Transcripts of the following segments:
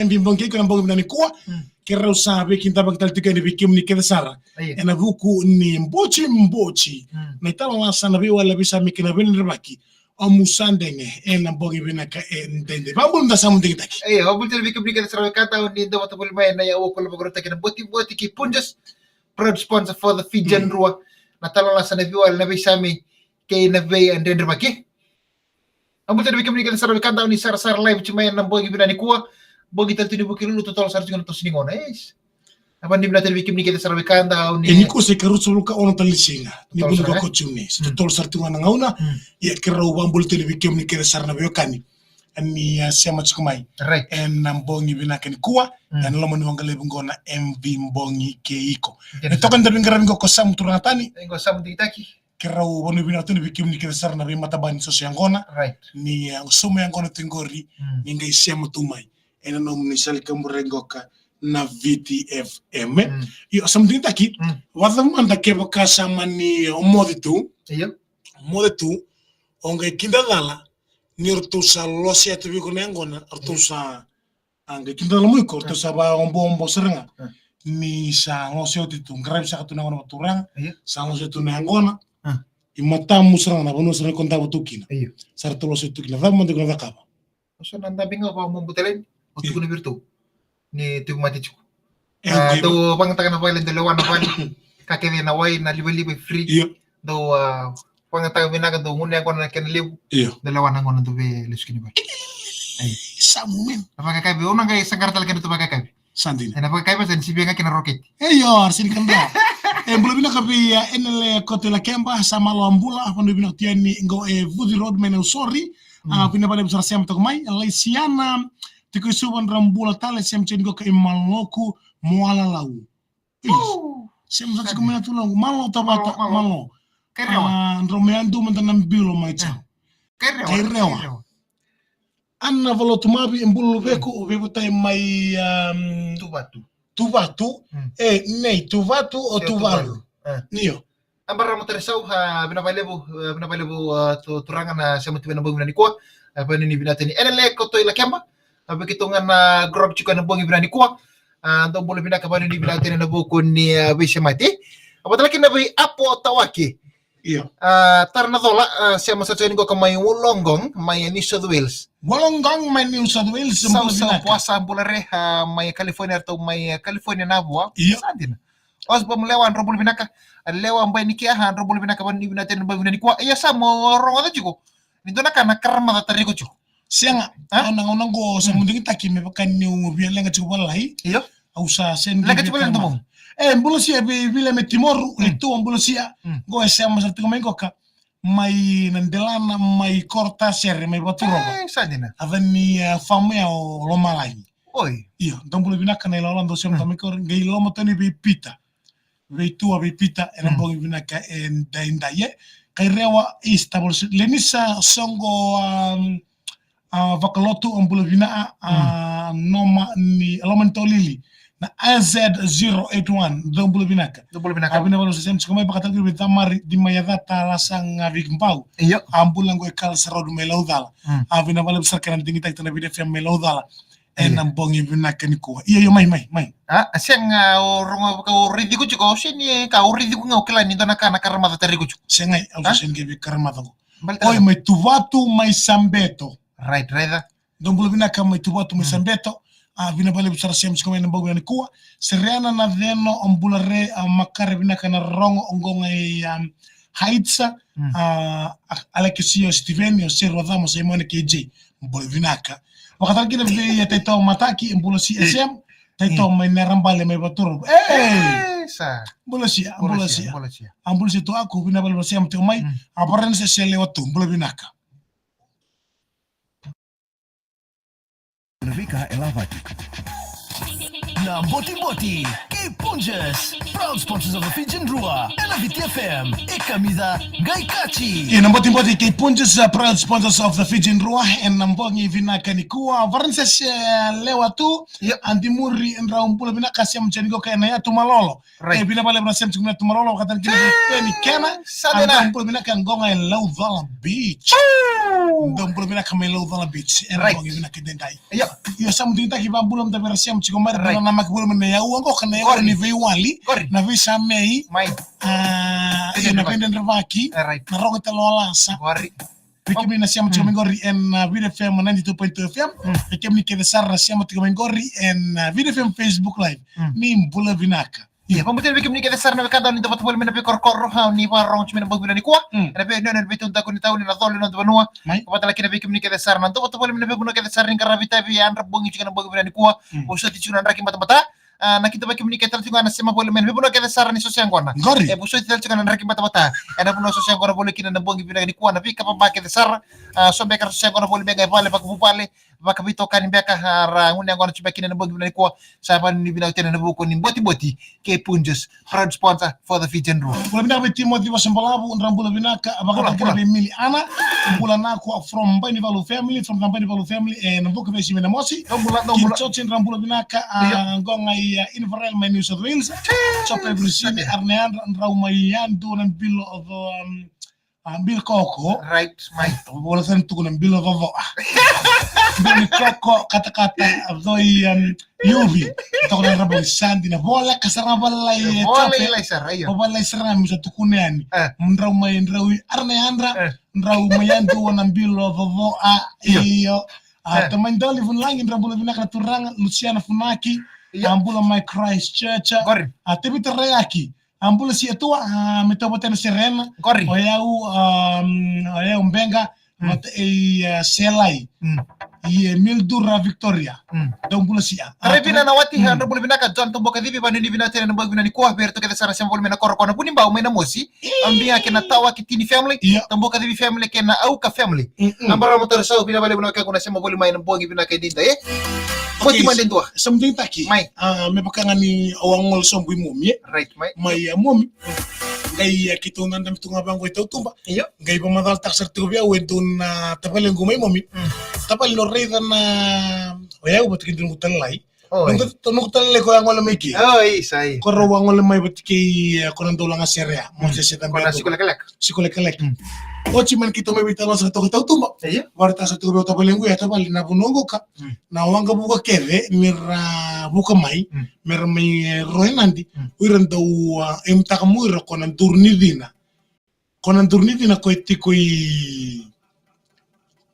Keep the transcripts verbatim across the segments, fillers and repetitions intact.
Embi Bogi Keiko ena bogi vinaka nikua. Mm. Keirau sa veikidavaki tale tiko yani vei kemuni kece sara. Io. Ena vuku ni botiboti. Mm. Na italanoa sa na veiwali, na veisame kei na veidraki. O Musa Dege ena bogi vinaka edaidai. Vakabula mada Samu Digitaki. Io, vakabula tale vei kemuni kece sara, wekada, o ni dau vata voli mai ena yakavi ko lako vakarautaki na botiboti kei Punjas, proud sponsor for the Fijian Drua. Na italanoa sa na veiwali, na veisame kei na veidredrevaki. Vakabula tale vei kemuni kece sara, wekada, o ni sarasara live tiko mai ena bogi vinaka nikua. Bogi tale tu ni Vukelulu, totolo sara tiko na toso ni gauna. Yes. Vakavinavinaka tale vei kemuni kece sara, wekada, o ni... E nikua sa ikaruasagavulu ka ono tale ni siga ni vula ko June. Sa totolo sara tiko ga na gauna. Mm. Ia keirau vakabula tale vei kemuni kece sara na veiwekani ni a sema tiko mai. Right. Ena bogi vinaka nikua. Mm. Ena loma ni waqa levu qo na Embi Bogi Keiko. Yes. E toka ni da veiqaravi qo ko Samu Turagatani. Qo Samu Digitaki. Keirau vakavinavinaka tu vei kemuni kece sara na veimatabani soso yaqona. Right. Ni, eh, soso yaqona tu qori, mm, ni qai sema tu mai ena nomuni sala ni kabani qoka na Viti F M, e? Mm. Io, Samu Digitaki, mm, vakacava mada kevaka sa mani, eh, o moce tu? Io. O moce tu, o qai kidacala ni ratou sa losea tu vei iko na yaqona, ratou, io, sa A qai kidacala mai o iko, ratou sa vakaobobo sara ga. Mm. Ni sa lose oti tu, qaravi saka tu na yaqona vakaturaga. Io. Sa lose tu na yaqona. Mm. I matamu sara ga, na vanua sara ga ko davo tu kina. Io. Sa ratou lose tu kina. Cava mada iko na cakava? O sa na dabe ga vakaobobo tale yani. O, io, tukuna vei iratou ni tauvimate tiko. E, a, okay, dau vakayagataka na vale, dau lewa na vale. Ka kece na wai, na livaliva, free. Io. Dau, a, vakayagataka vinaka, dau gunu yaqona na kena levu. Io. Dau lewa na gauna dau veilesu kina i vale. Io. Samu, man. Na vakayakavi, o na qai saqara tale kina tu vakayakavi. Sa dina. E, na vakayakavi sa ni sivia ga kina roketi. E, io, era sa ni kadra. E, bula vinaka vei, e, Enele Koto i Lakeba, sa malo a bula, vanua vinaka tu yani qo e Vuci Road mai Nausori. Mm. A, vinaka vakalevu sara sema toka mai. Laisiana, tiko i Suva, dra bula tale, sema tiko yani qo ka i Maloku, Moalalau. Io. Oh. Sema sa tiko mai na tuloqu. Malo, Tavata, malo, malo. Malo. Kairewa. A, drau mai yadua mada na bilo mai tau. Kairewa. Kairewa. Kairewa. Ana Valotu Mavi, e bula luvequ, mm, veivutai mai, um, Tuvatu. Tuvatu. Mm. E, nei, Tuvatu o Tuvalu. Tuvalu. E. Io. A, Bara Mataresau, a, vinaka vakalevu, a, vinaka vakalevu, a, tu, turaga na sema tu mai na bogi vinaka nikua. A, vei ni vinaka tale ni Enele Koto i Lakeba. A, vei keitou ga na group tiko ena bogi vinaka nikua. A, dou bula vinaka, vei ni vinaka tale na vuku ni, a, veisemati. A, vata kina vei Apo Tawake. Io. A, Tara Nacola, a, sema sa tu yani qo ka mai Wollongong, mai New South Wales. Wollongong mai New South Wales, bula vinaka. Sau Sau Puasa, bula re, a, mai California, ratou mai, a, California na vua. Io. Sa dina. Osbom Lewa, drau bula vinaka. A, Lewa Bai Nikia, a, drau bula vinaka, vei ni vinaka tale na bogi vinaka nikua. Ia sa mo rogoca tiko ni dua na ka na karamaca tara iko tiko. Sega, a? Au na gauna qo sa, mm, mo digitaki me vaka niu via leqa tiko vakalailai. Io. Au sa sega ni leqa tiko vakalailai. E, bula sia vei Vila me Timoru, mm, e tu a bula sia. Mm. Qo e sema sa tiko mai qo ka mai na delana, mai Korotasere, mai Vaturova. E, sa dina. A ca ni, e, famu ya o Lomalagi. Oi. Io, dou bula vinaka na ilawalawa dou sema, mm, tama i koro, qai loma tani vei Pita. Vei Tua, vei Pita, ena, mm, bogi vinaka edaidai, e. Kairewa East, a, bula si-, Lenisa Soqo, um, a, Vakalotu, a, bula vinaka, a, mm, Noma ni, a, Loma ni Tolili. Na A Z zero eight one, dou bula vinaka. Dou bula vinaka. A, vinaka vakalevu sa sema tiko mai, vakataki vei Tamari, di mai a cata, lasa ga vei Bau. Io. A, bula qo e Kala Sarod mai Laucala. Mm. A, vinaka vakalevu sara kei na digitaki tiko na Viti F M mai Laucala. Ena bogi vinaka nikua. Io, io, mai, mai, mai. A, a sega, o rogo vaka o raici iko tiko, o sega ka o raici iko ga, o kila ni dua na ka na karamaca tara iko tiko. Sega, au sa sega ni via karamaca qo. Oi, mai Tuvatu, mai Sabeto. Right, right. Dou bula vinaka mai Tuvatu, mai Sabeto. A, vinaka vakalevu sara sema tiko mai na bogi vinaka nikua. Sereana Naceno, a, bula re, a, makare vinaka na rogo, o qo ga i, um, Heights, mm, a, a, Alekisio Steven, o Seru Acama, Simone K J. Bula vinaka. Vakatara kina vei, e, Taito Mataki, e, bula sia, mm, S M. Taito, mm, mai Nerabale mai Vaturova. Ei! E, sa. Bula sia, bula sia, bula sia. A, bula sia tu aku, vinaka vakalevu sema tiko mai. Mm. A, Varanise Selewa tu, bula vinaka. Na veika e lavaki. Na botiboti. Punjas, proud sponsors of the Fijian Drua, ena Viti F M, e kamica qai kaci. Io, na botiboti kei Punjas, uh, proud sponsors of the Fijian Drua, ena bogi vinaka nikua. Varanise, eh, lewa tu. Yep. Adi muri, drau bula vinaka, sema tiko ena Yatu Malolo. Right. E vinaka vakalevu na sema tiko mai Yatu Malolo, vakatale kina vei Peni Kena. Sa drau bula vinaka qo ga e Laucala Beach. Drau bula vinaka mai Laucala Beach, ena bogi vinaka edaidai. Io. Io, sa mo digitaki, vakabula mada vei ira sema tiko mai, right, na maki bula mai na yau oqo, ka na yau ni veiwali, na veisamei. Mai. Ah, io, na veidredrevaki, right, na rogo tale o lasa. Vei kemuni na sema tiko mai qori ena, ah, Viti F M ninety-two point two F M. Vei kemuni kece sara na sema tiko mai qori ena, ah, Viti F M Facebook Live. Ni bula vinaka. Ia, vakabauta vei kemuni kece sara na wekada ni dau vata voli mai na veikorokoro, ah, ni vakarorogo tiko mai na bogi vinaka nikua. Ena vei, ena vei, ena veitaudaku ni tau ni na colo ni noda vanua. Mai. Vakatale kina vei kemuni kece sara na dau vata voli mai na veivanua kece sara ni qaravi tavi, yadra bogi tiko na bogi vinaka nikua. Vosoti tiko na draki batabata. Ah, na kida vei kemuni kece tale tiko na sema voli mai na veivanua kece sara ni so se yaqona. Qori. E vosoti tale tiko na draki batabata. Ena vanua so se yaqona voli kina na bogi vinaka nikua, na veika vava kece sara. Ah, so beka so se yaqona voli mai qai vale vakavuvale, vakaveitokani beka, ah, ra gunu yaqona tiko beka kina na bogi vinaka nikua. Sa vakanuinui vinaka tale na vuku ni botiboti kei Punjas, proud sponsor for the Fijian Drua. Bula vinaka vei Timothy Vasabalavu, drau bula vinaka, vakatale kina vei Miliana. Bula vinaka from Bainivalu family, from the Bainivalu family, eh, na vuku vei Simena Mosi. Drau bula, drau bula. Kini Chochi, drau bula vinaka, ah, qo ga i, ah, Inverell mai New South Wales. Chopa Eversini, Arneandra, drau mai Yadu, na bilo of, um, ah, bilo koko. Right, mai. Vola sara ni tukuna bilo vovo. Ah. Bilo ni koko, katakata, doi, um, yuvi. Toko na rabo sandi na vola, ka sara valai, eh, vola tape. Lai sara, io. Vola lai sara, mi sa tukuna yani. Eh. Drau mai, drau i Arneandra, eh, drau mai Yadu na bilo vovo, ah, io. Io. Ah, eh, tamai Doli Vunilagi, drau bula vinaka na turaga, Luciana Funaki, io, ah, bula mai Christchurch. Qori. Ah, Tevita Rayaki, ah, bula si Atua, ah, me tauvatena Serena. Qori. O yau, ah, o yau Benga, mm, vata ei, ah, Selai. Mm. Ia Mildura Victoria. Mm. Dau bula si a. Tarai vina na wati, ah, drau bula vinaka, John Toboka Civi, vakanuinui vinaka tale na bogi vinaka nikua, vei iratou kece sara na sema voli mai na korokoro na Vunibau mai na Mosi. Io. Au biga kei na Tawaki Tini family, io, Toboka Civi family, kei na Auka family. Mm-mm. Nabara mo tara sau, vinaka vakalevu na wekaqu na sema voli mai na bogi vinaka edaidai, eh? Okay, poti mai dua. Sa mo digitaki. Mai. Ah, me vaka ga ni au a gole sobu i Momi, eh? Right, mai. Mai, ah, Momi. Qai, ah, keitou dadabe tu ga vaqo i tautuba. Io. Qai vakamacalataka sara tiko vei au e dua na tavalequ mai Momi. Mm. Tavale, ni o raica na, o yau vata kei dua noqu talai. Oi. Noqu, noqu talai ko ya gole mai ke. Oi, sa i. Ko rau a gole mai vata kei, eh, ko na dau laga sere ya. Mm. Mo se se ko na siko lekaleka. Siko lekaleka. Mm. Oti mai na keitou mai veitalanoa sara toka tautuba. Io. Vakaraitaka sara toka vei au tavalequ ya, tavale, na vanua qo ka. Mm. Na waqavuka kece ni ra vuka mai, mm, me ra mai, eh, ro i Nadi. Mm. O ira dau, ah, emutaka mo ira ko na duru ni cina. Ko na duru ni cina ko e tiko i,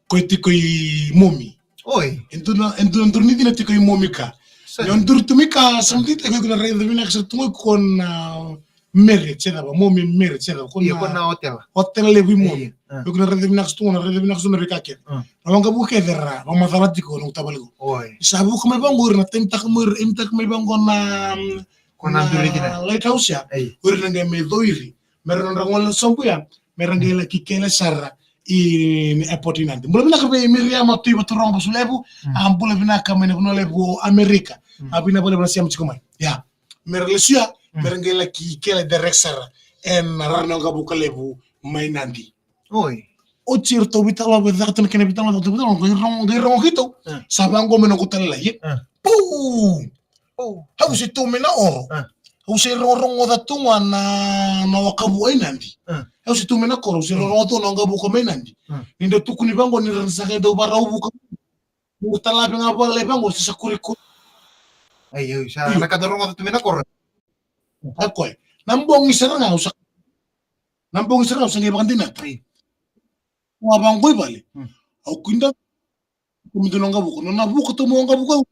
ko e tiko i Momi. Oi. E dua na, e dua na duru ni cina tiko i Momi ka. Sa. Ni o duru tu mai ka, sa mo digitaki, iko na raica vinaka sara tu ga ko na Marriott se cava, Momi Marriott se cava. Io, ko na, ko na hotel. Hotel levu i Momi. Io, ah. Iko na raica vinaka sara tu ga, na raica vinaka sara tu ga na veika kece. Ah. Na waqavuka kece ra vakamacala tiko noqu tavalequ. Oi. Sa vuka mai vaqo ira na, emutaka mo ira, emutaka mai vaqo na, ko na, na duru ni cina. Lighthouse ya. Io. O ira na qai mai coiri. Me ra nodra gole sobu ya, me ra qai laki kele sara i na airport i Nadi. Bula vinaka vei Miriama Tui Vaturogo Vasulevu, mm, a bula vinaka mai na vanua levu o Amerika. Mm. A vinaka vakalevu na sema tiko mai. Ia. Me ra lesu ya, mm, me ra qai laki kele direct sara ena rara ni waqavuka levu mai Nadi. Oi. Oti iratou veitalanoa, vei caka tu na kena veitalanoa, caka tu na veitalanoa, qai rogo, qai rogo keitou. Mm. Sa vaqo mai noqu talai, e? Mm. Puu! Oh. Au se tu mai na oro. Ah. Au se rogorogoca tu ga na, na wakavu i Nadi. Ah. Au se tu mai na koro, au se rogorogoca tu na wakavu mai Nadi. Ah. Ni da tukuni vaqo ni ra sa qai dau varau vuka. Au talavi ga vale vaqo, se sa kurikuri. Ai, ai, sa, io, na ka da rogoca tu mai na koro. A koya. Na bogi sara ga, au sa, na bogi sara ga, au sa qai vakadinata. Ai. Au a vaqo i vale. Hmm. Au kida Kumi tu na waqavuka, nona vuka tu mo waqavuka.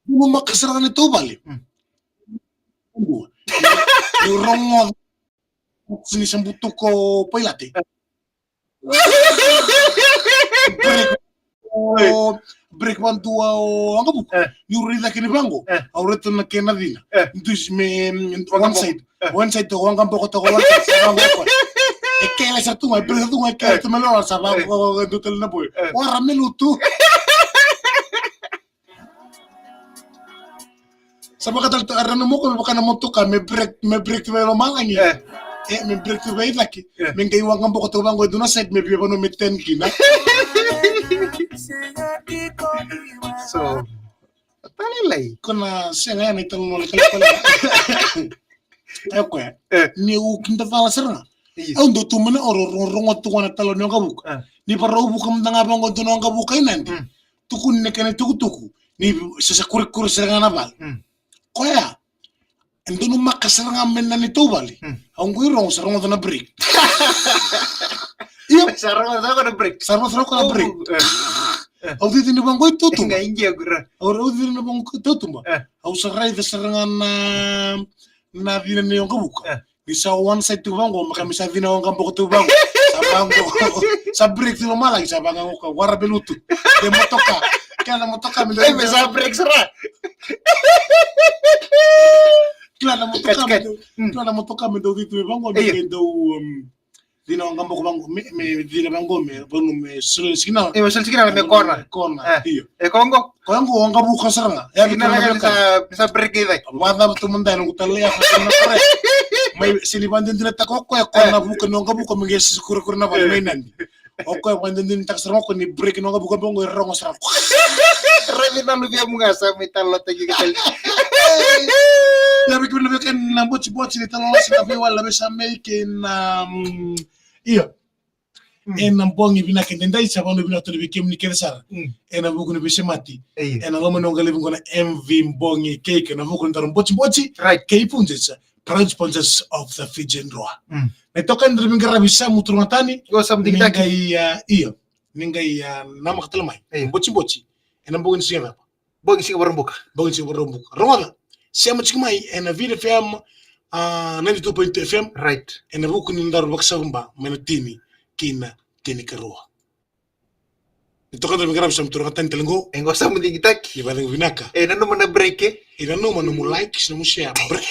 Dua maka sara ga na tauvale. Mm. Dua. Au rogoca. Ni sa butuka o pailate. Break. O, break vadua o waqavuka. Eh. Niu raica kina vaqo. Eh. Au raica na kena cina. Eh. Dusi me, mm, one side. Eh. One side toka, waqaboko toka, one side, sa waqaboko. E kele sa tu ga, e presa tu ga, e kele tu me lora, sa waqaboko, e dua tale na boy. Eh. Wara me lutu. Sa vaka tale tu, era na moko me vaka na motoka, me break, me break tu vei lomalagi. E. E, me break tu vei cake. E. Me qai waqaboko tu vaqo e dua na side, me via vanua me ten kina. So, talailai. Ko na sega yani talo no le kalipale. E koya. E. Ni u kida vala sara ga. Yes. Au dau tu mai na oro, ro-, rogo tu ga na talo ni waqavuka. E. Ni varau vuka mada ga vaqo dua na waqavuka i Nadi. Mm. Tukuni na kena tukutuku. Ni sa, sa kurekure sara ga na vale. Mm. Koya. E donu maka sara ga me na ni tauvale. Hmm. Au qo i rogo, sa rogo na break. Io. Sa rogo, sa rogo na break. Sa rogo, sa rogo na break. Oh, e. Au cici ni vaqo i tautuba. Au cici ni vaqo i tautuba. E. Au sa raica sara ga na, na cina ni waqavuka. E. Ni sa one side tu vaqo, maka me sa cina waqaboko tu vaqo. Sa vaqo. Sa break tu lomalagi, sa vaqo ka wara belutu. De motoka. Kena motoka me dau. Sa break sara. Kila na motoka me dau, kila na motoka me dau vitu me vaqo, me dau, um, cina waqaboko vaqo, me, me cina vaqo, me vanu me sulu ni signal. E, me sulu ni signal, me kona. Kona, io. E, koya qo? Koya qo waqavuka sara ga. E, signal kila na sa, sa break i cake. Vacava tu mada na noqu talai, a, sa na kore. Mai, se ni vadinadinataka o koya, koya na vuka ni waqavuka, me qai sa kurekure na vale mai Nadi. O koya vakadinadinataka sara ga o koya ni break ni waqavuka, vaqo e rogo sara. Raici na luvemu ga sa mai talanoataki ka tale. Ia vei kemuni na veiwekani na Botiboti ni talanoa sa na veiwali na veisamei kei na, mm, io. Mm. Ena bogi vinaka edaidai sa vanua vinaka tale vei kemuni kece sara. Mm. Ena vuku ni veisemati. Io. Ena loma ni noqu live qo na M V Bogi Cake ena vuku ni dau Botiboti. Right. Kei Punjas, proud sponsors of the Fijian Drua. Mm. Na itokani ni veiqaravi Samu Turugatani. Io, Samu Digitaki. Ni qai, a, io. Ni qai, a, namaka tale mai. Io. Botiboti. Ena bogi ni siga cava? Bogi ni siga Vakaraubuka. Bogi ni siga Vakaraubuka. Rogoca. Sema tiko mai ena Viti F M, a, ninety-two point two F M. Right. Ena vuku ni daru vakasavuba mai na tini ki na tinikarua. Ni toka na veiqaravi Samu Turugatani tale qo. E qo Samu Digitaki. Ni vacegu vinaka. E nanuma na break, e? E nanuma nomu like, nomu share. Break.